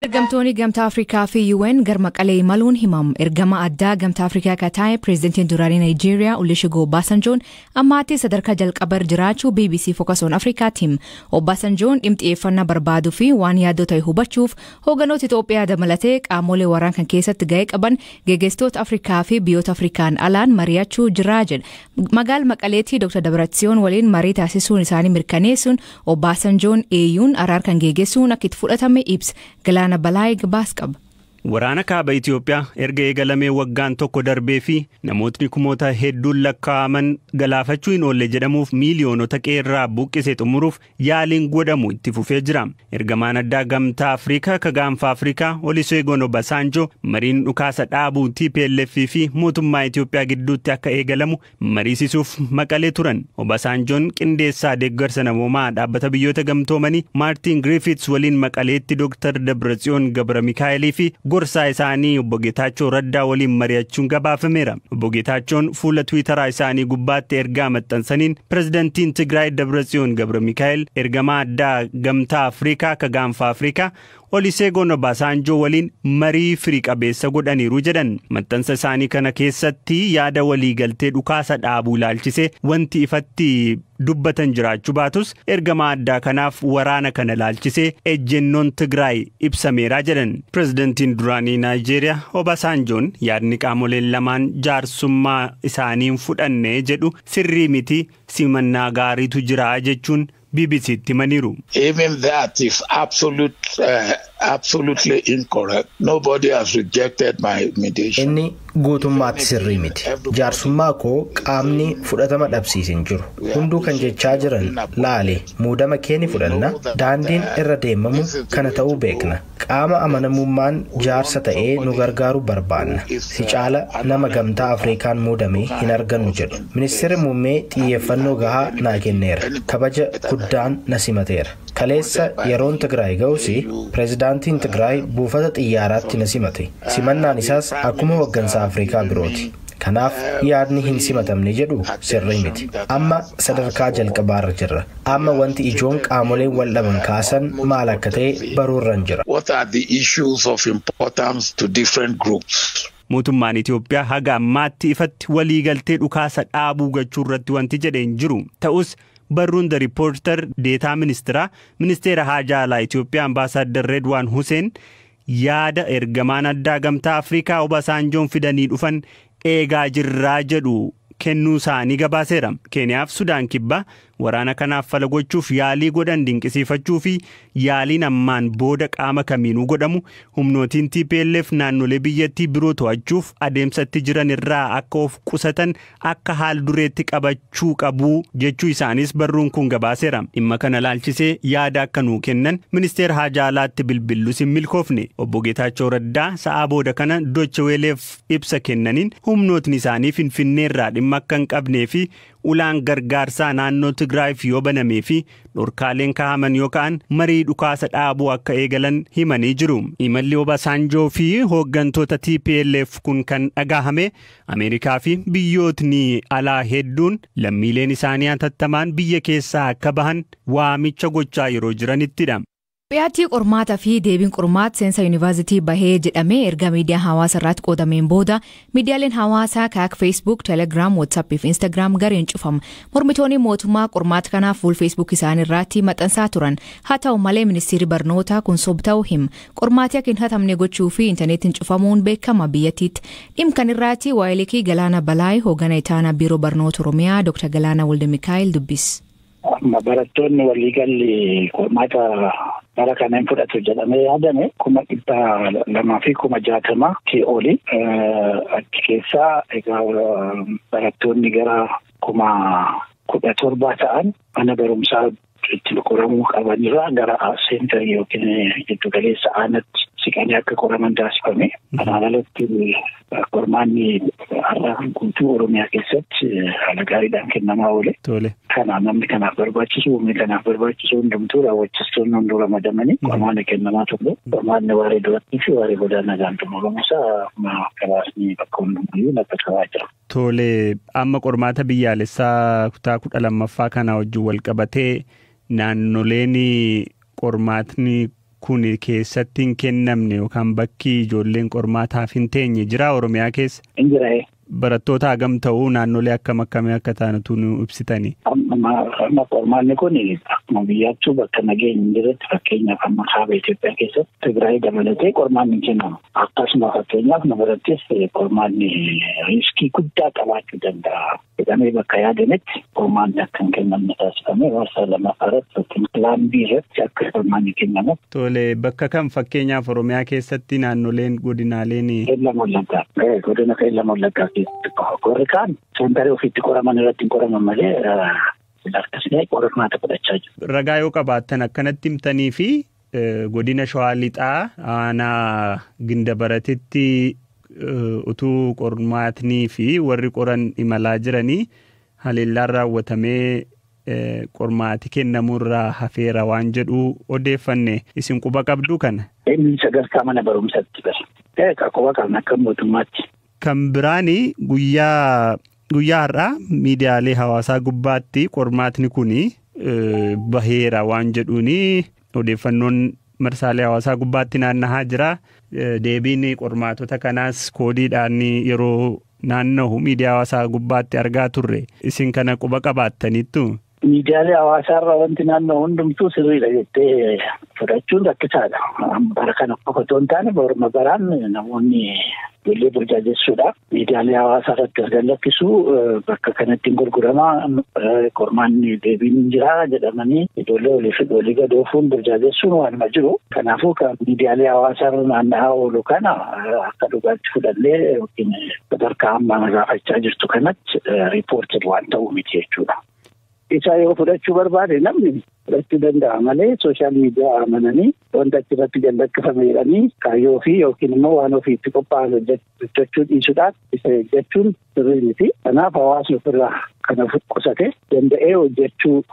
Ergamtoonni Gamtaa Afrikaa fi UN gara Maqalee imaluun himamu. Ergama addaa Gamtaa Afrikaa kan ta'e pireezidantiin duraanii Naayijeeriyaa Olusegun Obasanjoon ammaatti sadarkaa jalqabarra jiraachuu BBC Focus on Africaatti hima. Obasanjoon dhimma xiyyeeffannaa barbaaduu fi waan yaaddoo ta'e hubachuuf hoogganoota Itoophiyaa dabalatee qaamolee waraana kan keessatti gahee qaban geggeessitoota Afrikaa fi biyyoota Afrikaan alaan mari'achuu jira jedha. Magaala Maqaleetti Dr. Dabratsiyoon waliin marii taasisuun isaanii mirkaneessuun Obasanjoon AU'n araara kan geggeessuun akka itti fudhatame ibsa. Galaana Balaayii gabaas qaba. Waraana kaaba Itoophiyaa erga eegalamee waggaan tokko darbee fi namootni kumoota hedduun lakkaa'aman galaafachuu hin oolle jedhamuuf miiliyoonota qeerraa buqqise xumuruuf yaaliin godhamu itti fufee jira. Ergamaan addaa Gamtaa Afrikaa ka gaanfa Afrikaa Olusegun Obasanjo mariin dhukaasa dhaabuu TPLF fi mootummaa Itoophiyaa gidduutti akka eegalamu mariisisuuf Maqalee turan. Obasanjoon qindeessaa deeggarsa namoomaa dhaabbata biyyoota gamtoomanii Maartin Griffiths waliin Maqaleetti Dr. Dabratsiyoon Gabra Mikaa'elii fi gorsaa isaanii obbo Geetaachoo Raddaa waliin mari'achuun gabaafameera. Obbo Geetaachoon fuula Tiwiitaraa isaanii gubbaatti ergaa maxxansaniin pirezidantiin Tigraay Dabratsiyoon Gabra Mikaa'el ergamaa addaa Gamtaa Afrikaa ka gaanfa Afrikaa Olusegun Obasanjoo waliin marii firii qabeessa godhaniiru jedhan. Maxxansa isaanii kana keessatti yaada waliigaltee dhukaasa dhaabuu ilaalchisee wanti ifatti dubbatan jiraachuu baatus, ergamaa addaa kanaaf waraana kana ilaalchisee ejjennoon Tigraay ibsameera jedhan. Pirezidantiin duraanii Naayijeeriyaa Obasanjoon yaadni qaamoleen lamaan jaarsummaa isaaniin fudhanne jedhu sirrii miti, simannaa gaariitu jira jechuun BBCtti himaniiru. Even that is absolutely incorrect. Nobody has rejected my mediation. Inni guutummaatti sirrii miti. Jaarsummaa koo qaamni fudhatama dhabsiise hin jiru. Hunduu kan jechaa jiran laale, muudama kee ni fudhanna, daandiin irra deemamu kana ta'uu beekna. Qaama amanamummaan jaarsa ta'ee nu gargaaru barbaanna. Si caala nama Gamtaa Afrikaan muudame hin argannu jedhu. Ministeerri muummee xiyyeeffannoo gahaa naa kenneera. Kabaja guddaan na simateera. Kaleessa yeroon Tigraay ga'us pireezidaantiin Tigraay buufata xiyyaaraatti na simate. Simannaan isaas akkuma hooggansa Afrikaa birooti. Kanaaf yaadni hin simatamne jedhu sirrii miti. Amma sadarkaa jalqabaarra jirra. Amma wanti ijoon qaamoleen wal dhaban kaasan maal akka ta'e baruurran jira. What are the issues of importance to different groups? Mootummaan Itoophiyaa haga ammaatti ifatti waliigaltee dhukaasa dhaabuu gachuu irratti wanti jedhe hin jiru. Ta'us, barruun The Reporter deetaa ministeera ministeera haajaa alaa Itoophiyaa Ambaasaaddar Redwaan Huseen yaada ergamaan addaa Gamtaa Afrikaa Obasanjoon fidanii dhufan eegaa jirraa jedhu kennuu isaanii gabaaseera. Keeniyaaf Sudaan Kibbaa waraana kanaaf fala gochuuf yaalii godhan dinqisiifachuu fi yaaliin ammaan booda qaama kamiinuu godhamu humnootiin TPLF naannolee biyyattii biroo to'achuuf adeemsatti jiran irraa akka of qusatan akka haal dureetti qabachuu qabu jechuu isaanis barruun kun gabaaseera. Dhimma kana laalchisee yaada akka nuu kennan ministeera haajaa alaatti bilbillus hin milkoofne. Obbo Geetaachoo Raddaa sa'aa booda kana Deutsche Welleef ibsa kennaniin humnootni isaanii Finfinneerraa dhimma akka hin qabnee fi ulaan gargaarsaa naannoo Tigraayiif yoo banamee fi dhorkaaleen kaa'aman yoo ka'an marii dhukaasa dhaabuu akka eegalan himanii jiru. Imalli Obasanjoo fi hooggantoota TPLF kun kan dhagahame Ameerikaa fi biyyootni alaa hedduun lammiileen isaanii hatattamaan biyya keessaa akka bahan waamicha gochaa yeroo jiranittidha. Itoophiyaatti qormaataa fi deebiin qormaata seensa yuunivarsiitii bahee jedhamee erga miidiyaa hawaasaa irratti qoodameen booda miidiyaaleen hawaasaa kan akka Facebook, Telegram, WhatsApp fi Instagram gareen cufama. Mormitoonni mootummaa qormaata kanaaf fuul Facebook isaanii irratti maxxansaa turan. Haa ta'u malee, ministeerri barnootaa kun soba ta'uu hima. Qormaatii akka hin hatamne gochuu fi intarneetiin cufamuun beekama biyyattiitti. Dhimma kan irratti Waayilikii Galaana Balaay hoogganaa itaanaa biiroo barnoota Oromiyaa Dr. Galaanaa Waldemikaayil dubbis. Amma barattoonni waliigalli qormaata bara kana hin fudhatu jedhamee yaadame 260,000 oli. Achi keessaa egaa barattoonni gara 17,000 ta'an mana barumsaa itti qoramuu qabanirraa gara seentarii yookiin giddu galeessa aanaatti siqanii akka qoraman taasifame. Kanaan alatti qormaanni har'a guutuu Oromiyaa keessatti haala gaariidhaan kennamaa oole. Kana namni kanaaf barbaachisu, humni kanaaf barbaachisu hundumtuu, raawwachiistoonni hunduu ramadamanii qormaanni kennamaa ture. Qormaanni waaree durattii fi waaree boodaa nagaan xumuramuusaa gabaasni bakka hundumayyuu dhaqqabaa jira. Tole, amma qormaata biyyaalessaa kutaa 12ffaa kana wajjin wal qabatee naannoleen qormaatni kun keessatti hin kennamne yookaan bakki ijoolleen qormaataaf hin teenye jira Oromiyaa keessa? Hin jira. Barattoota hagam ta'uu naannolee akkam akkamii akka ta'antu nu ibsitani? Amma qormaanni kun akkuma biyyaattuu bakka nageenyi hin jirretti, fakkeenyaaf amma kaaba Itoophiyaa keessatti Tigraay dabalatee, qormaanni hin kennamu. Akkasuma fakkeenyaaf nu birattis qormaanni riiskii guddaa qabaachuu danda'a jedhamee bakka yaadametti qormaanni akka hin kennamne taasifamee, marsaa lammaffaa irratti yookiin plan B irratti akka qormaanni kennamu. Tole, bakka kam fakkeenyaaf Oromiyaa keessatti naannoleen, godinaaleen? Qeellam Wallaggaa. Godina Qeellam Wallaggaa keessatti qofa. Warri kaan seentarii ofiitti qoraman irratti hin qoraman malee akkasii qormaata fudhachaa jiru. Ragaa yoo qabaattan akkanatti himtanii fi godina Shawaa Lixaa aanaa Gindabaratitti utuu qormaatnii fi warri qoran imalaa jiranii haleellaan raawwatamee qormaati kennamurraa hafeera waan jedhu odeeffanne, isin quba qabduu kana? Inni sadarkaa mana barumsaatti bara. Quba qabna akka mootummaatti. Kan biraani guyyaa guyyaa har'aa miidiyaalee hawaasaa gubbaatti qormaatni kuni baheera waan jedhuuni odeeffannoon marsaalee hawaasaa gubbaatti naannahaa jira. Deebiin qormaatota kanaas koodiidhaan yeroo naannahu miidiyaa hawaasaa gubbaatti argaa turre. Isin kana quba qabaattaniittu? Miidiyaalee hawaasaarra wanti naannoo hundumtuu sirriidha jettee fudhachuun rakkisaadha. Bara kana qofa otoo hin taane baruma baraan namoonni ijoollee burjaajessuudhaaf miidiyaalee hawaasaa irratti erga lakkisuu, bakka kanatti hin gurguramaa, qormaanni deebiin hin jira jedhamanii ijoollee olii fi olii gad oofuun burjaajessuun waanuma jiru. Kanaafuu kan miidiyaalee hawaasaarra naanna'aa oolu kana akka dhugaatti fudhannee yookiin sadarkaa ammaa gaafachaa jirtu kanatti reported waan ta'uu miti jechuudha. Isa yoo fudhachuu barbaade namni fudhachuu danda'a malee social media amananii wanta achirratti gad lakkifame jedhanii kaayyoo ofii yookiin immoo waan ofiitti qophaa'an hojjechuu dhiisuudhaan isa hojjechuun sirrii miti. Kanaaf hawaasni ofirraa kana qusate danda'ee hojjechuu,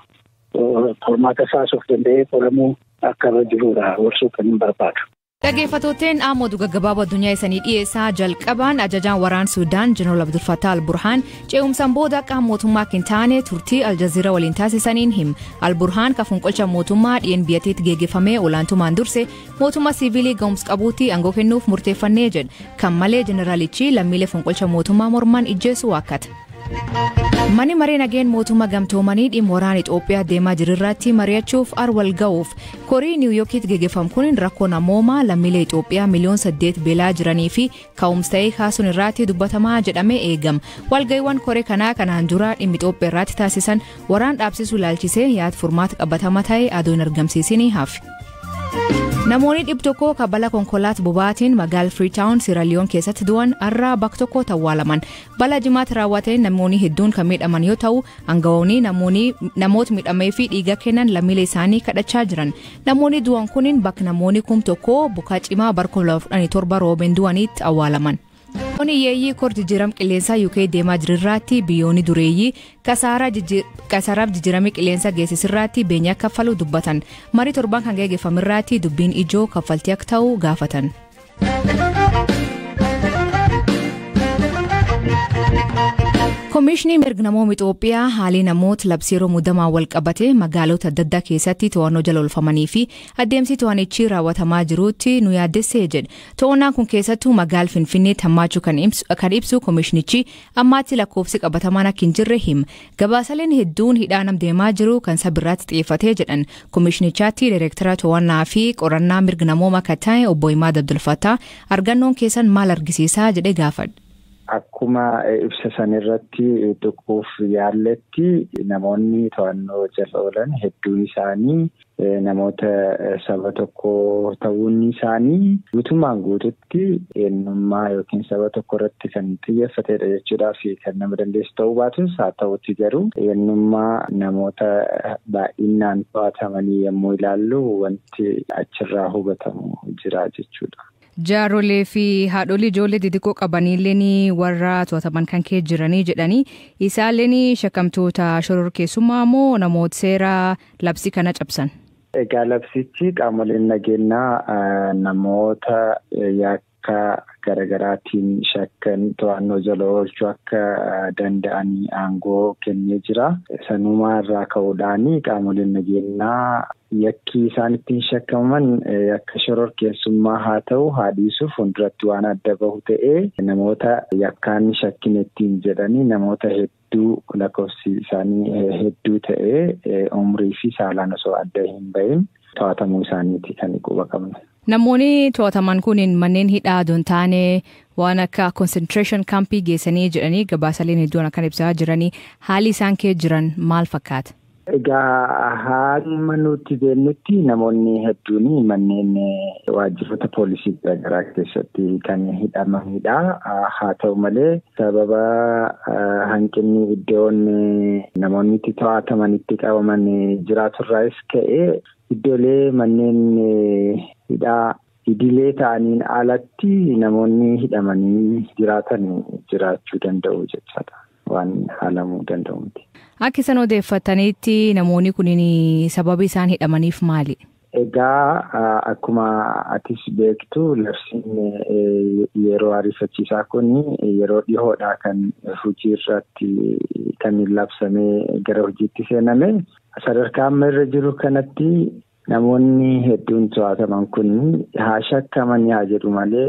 qormaata isaas of danda'ee qoramuu akka irra jirudha gorsuu kan hin barbaadu. Dhaggeeffattootni, amma oduu gaggabaaboo addunyaa isanii dhiyeessaa. Jalqabaan, ajajaan waraan Suudaan Jeneraal Abdul Fattah Al-Burhaan ce'umsaan booda qaama mootummaa akka hin taane turtii Aljazeera waliin taasisaniin him. Al-Burhaan ka fonqolcha mootummaa dhiyeen biyyattiitti geggeeffamee olaantummaan durse, mootummaa siivilii ga'umsa qabuutti aangoo kennuuf murteeffannee jedha. Kan malee jeneraalichi lammiilee fonqolcha mootummaa morman ijjeessu waakkata. Manni maree nageen mootummaa gamtoomanii dhimma waraana Itoophiyaa deemaa jiru irratti mari'achuuf wal ga'uuf. Korii Niwuyookitti geggeeffamu kun rakkoo namoomaa lammiilee Itoophiyaa miliyoona 8 beelaa jiranii fi ka'umsa ta'ee kaasuun irratti dubbatamaa jedhamee eegama. Walga'iiwwan koree kanaa kanaan dura dhimma Itoophiyaa irratti taasisan waraan dhaabsisuu ilaalchisee yaada furmaata qabatamaa ta'e adoo hin argamsiisin hafe. Namoonni 100 kan balaa konkolaataa boba'aatiin magaalaa Freetown, Sierra keessatti du'an har'a bakka tokko awwaalaman. Balaa Jimaatti raawwateen namoonni hedduun kan miidhaman yoo ta'u, aangawoonni namoota miidhamee fi dhiiga kennan lammiilee isaanii kadhachaa jiran. Namoonni du'an kunin bakka namoonni 1000 bokkaa cimaa bara 2017 roobeen du'anitti awwaalaman. Biyyoonni hiyyeeyyii kor jijjiirama qilleensaa UK deemaa jiru irratti biyyoonni dureeyyii kasaaraaf jijjiirama qilleensaa geessisirratti beenyaa kaffaluu dubbatan. Marii torban kan geggeeffamu irratti dubbiin ijoo kaffaltii akka ta'u gaafatan. Koomishinii mirga namoota Itoophiyaa haalli namoota labsii yeroo muddamaan wal qabate magaalota adda addaa keessatti to'annoo jala oolfamanii fi adeemsi to'annichi raawwatamaa jirutti nu yaaddessee jedhe. To'annaan kun keessattuu magaala Finfinneetti hammaachuu kan ibsu koomishinichi, ammaatti lakkoofsi qabatamaan akka hin jirre hima. Gabaasaleen hedduun hidhaa nam deemaa jiru kan sabirraatti xiyyeeffatee jedhan. Koomishinichaatti daayireektara to'annaa fi qorannaa mirga namooma akka ta'e obbo Imaad Abdulfattaa argannoon keessan maal argisiisaa jedhee gaafadhe. Akkuma ibsa sanirratti tuquuf yaalletti, namoonni to'annoo jala oolan hedduun isaanii namoota saba tokko ta'uun isaanii guutummaan guututti eenyummaa yookiin saba tokko irratti kan xiyyeeffatedha jechuudhaaf kan nama dandeessu ta'uu baatus, haa ta'utti garuu eenyummaa namoota baay'inaan to'atamanii yommuu ilaallu wanti achirraa hubatamu jira jechuudha. Jaarolee fi haadholii ijoollee xixiqqoo qabaniillee warra to'ataman kan kee jiranii jedhanii, isaallee shakkamtoota shororkeessummaa moo namoota seera labsii kana cabsan? Egaa labsichi qaamoleen nageenyaa namoota yakka garaagaraatiin shakkan to'annoo jala oolchuu akka danda'anii aangoo kennee jira. Sanumaa irraa ka'uudhaan qaamoleen nageenyaa Yakki isaan ittiin shakkaman yakka shororkeessummaa haa ta'u haa dhiisuuf fuulduratti waan adda bahu ta'ee namoota yakkaan shakkine ittiin jedhanii namoota hedduu lakkoofsi isaanii hedduu ta'ee umrii fi saalaan osoo adda hin bahin to'atamuu isaaniiti kan quba qabnu. Namoonni to'ataman kun manneen hidhaa osoo hin taane waan akka concentration campii geessanii jedhanii gabaasaleen hedduun akkan ibsaa jiranii haalli isaan keessa jiran maal fakkaata? Egaa hamma nuti beeknutti namoonni hedduun manneen waajjiroota poolisii garaagaraa keessatti kan hidhamanidha. Haa ta'u malee sababa hanqinni iddoon namoonni itti to'ataman itti qabaman jiraaturraas ka'ee iddoolee manneen hidhaa idilee ta'aniin alatti namoonni hidhamanii jiraatan jiraachuu danda'u jechaadha. Waan haalamuu danda'u miti. Akka isaan odeeffatanitti namoonni kunniin sababi isaan hidhamaniif maali? Egaa akkuma atis beektu labsiin yeroo ariifachiisaa kun yeroo dhihoodhaa kan hojii irratti kan labsamee gara hojiitti seename. Sadarkaa amma irra jiru kanatti namoonni hedduun to'ataman kun haa shakkaman haa jedhu malee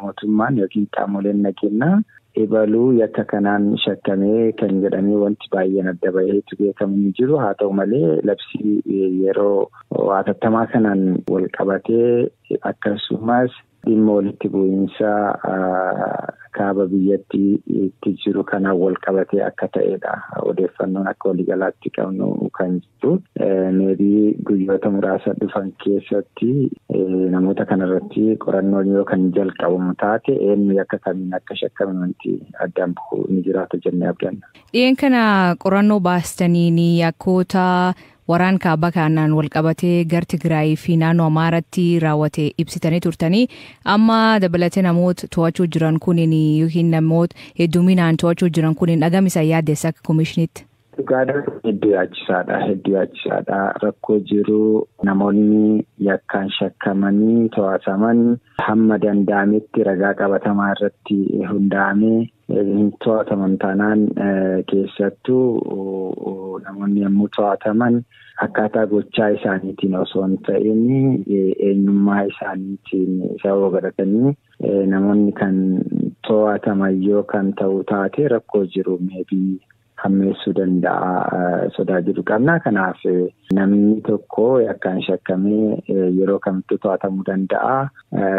mootummaan yookiin qaamoleen nageenyaa ibaluu yakka kanaan shakkamee kan jedhamee wanti baay'een adda baheetu beekamu hin jiru. Haa ta'u malee labsii yeroo hatattamaa kanaan wal qabatee akkasumas dhimma walitti bu'iinsa kaaba biyyattii jiru kanaan wal qabatee akka ta'edha. Odeeffannoon akka waliigalaatti qabnu kan jiru. Meebii guyyoota muraasa dhufan keessatti namoota kanarratti qorannoon yoo kan jalqabamu taate eenyu yakka kamiin akka shakkame wanti addaan bahu ni jiraata jennee abdanna. Dhiyeenya kana qorannoo baastaniin yakkoota waraan kaaba kanaan wal qabatee gara Tigraay fi naannoo Amaaraatti raawwate ibsitanii turtanii amma dabalatee namoota to'achuu jiran kuniin yookiin namoota hedduminaan to'achuu jiran kuniin dhagam isa yaaddeessa akka koomishiniitti. Dhugaadhaan hedduu yaachisaadha. Hedduu yaachisaadha. Rakkoo jiru namoonni yakkaan shakkamanii to'ataman hamma danda'ametti ragaa qabatamaa irratti hundaa'amee hin to'ataman taanaan keessattuu namoonni yommuu to'ataman akkaataa gochaa isaaniitiin osoo hin ta'in eenyummaa isaaniitiin sababa godhatanii namoonni kan to'ataman yoo kan ta'u taate rakkoo jiru meebii hammeessuu danda'a sodaa jiru qabna. Kanaaf namni tokko yakkaan shakkamee yeroo kamittuu to'atamuu danda'a.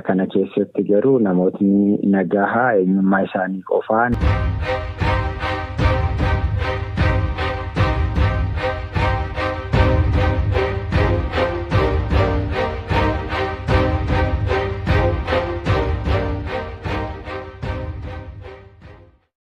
Kana keessatti garuu namootni nagahaa eenyummaa isaanii qofaan.